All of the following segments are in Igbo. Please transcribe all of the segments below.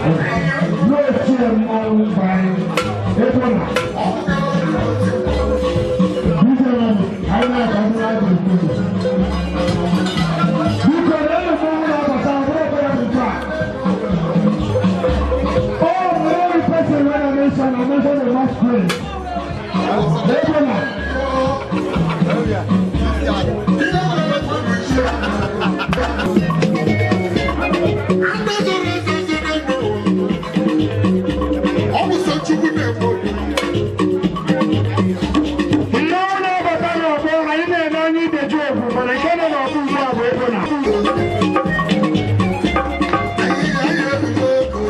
N'ochie mmọnwụ anyị, Ebona. Biko, anyị na-akwadoro anyị gburugburu. Biko, na-enye mmọnwụ na-abata, ọ bụrụ ọbụla bụ nke a. Oh, every person when I mention the masquerade. Ebona. Ọ bụ sọ Chukwu na-eme obi. Mmọnwụ na-abata n'ọgbọ, anyị na-ene anya Ideji Ogwu, mana nke nọ n'ọgbọ ugbu a bụ Ebona. Anyị ebido ego.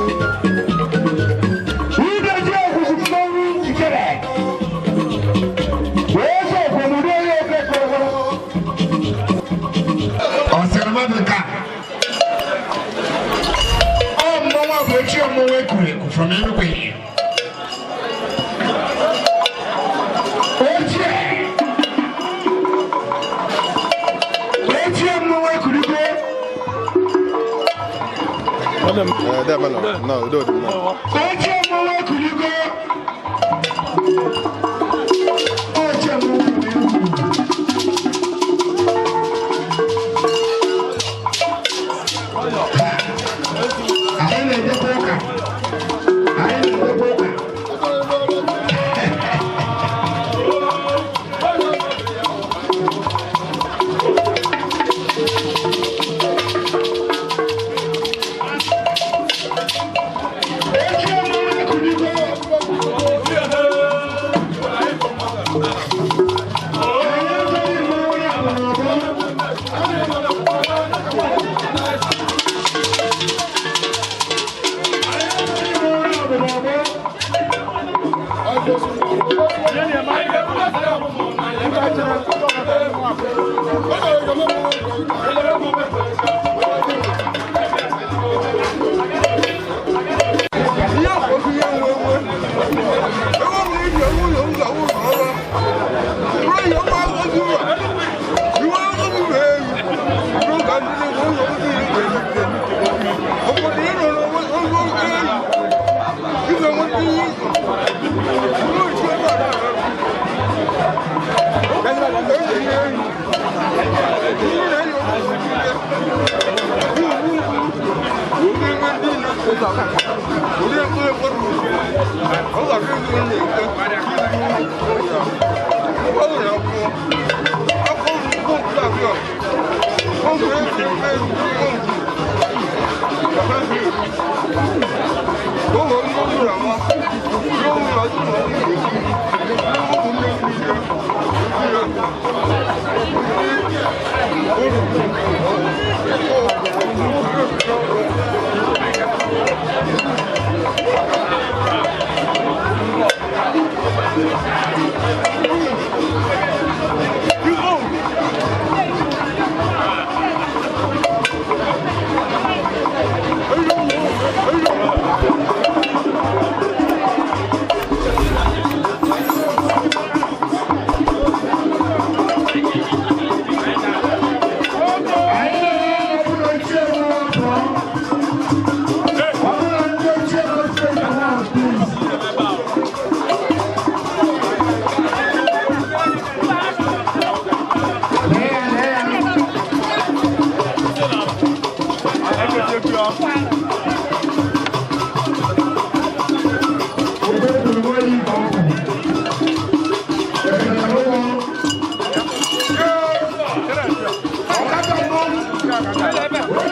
Ideji Ogwu bụ mmọnwụ Ikere. Wee sọ obodo onye oke kọrọ. Ọ sịrị mmadụ nke a. Ọ mmọnwụ a bụ ochie mmọnwụ ekwuru ekwu from Enugu. Ochie. Ochie mmọnwụ ekurugo. No, no, no. Ochie mmọnwụ ekurugo. Ochie mmọnwụ ekurugo. Anyị na-edekwa ụka. Anyị na-edekwa ụka. Ochie mmọnwụ ekurugo. Anyị achọghị mmọnwụ ya bụ n'ọgbọ. Anyị achọghị mmọnwụ ya bụ n'ọgbọ. Ihe ọkpọkọ ihe nwe nwe. Ebe ọ bụla iji ewu ụlọ ụzọ ụlọ ọrụ. Ruo ihe ọma agọzi ụlọ. Iwe agọzi ụlọ eyi. Ruo ka ndị na-ewu ụlọ ụzọ igwe. Obodo ị nọ n'ụzọ eyi. Ị ga-enweta ihe ụzọ. Ruo otu ebe a na-arụ. Eyi eyi. Ihe na-eyi ọgwụ niile. Ugwu ugwu. Ugwu ebe niile. Orí ẹ̀kọ́ ẹ̀kọ́ rù. Ọ ga-abịa ịzụ na-eke. Ọ nwere akwụkwọ. Akwụkwọ nkwụ nke abịa. Ọ nwere eke eke nkwụ. Ọ nwere ndị ụlọ ama. Ndị ụlọ azụ na ụmụ nne niile. Anyị na-eme ọbụla ochie mmọnwụ pụọ. Ọbụla ndị ochie ochie mmọnwụ, please. Lee ya, lee ya. Ebe ekwuru nwa ya ibe ọkụ. Ekele ụgbọ. Ọkada mmọnwụ.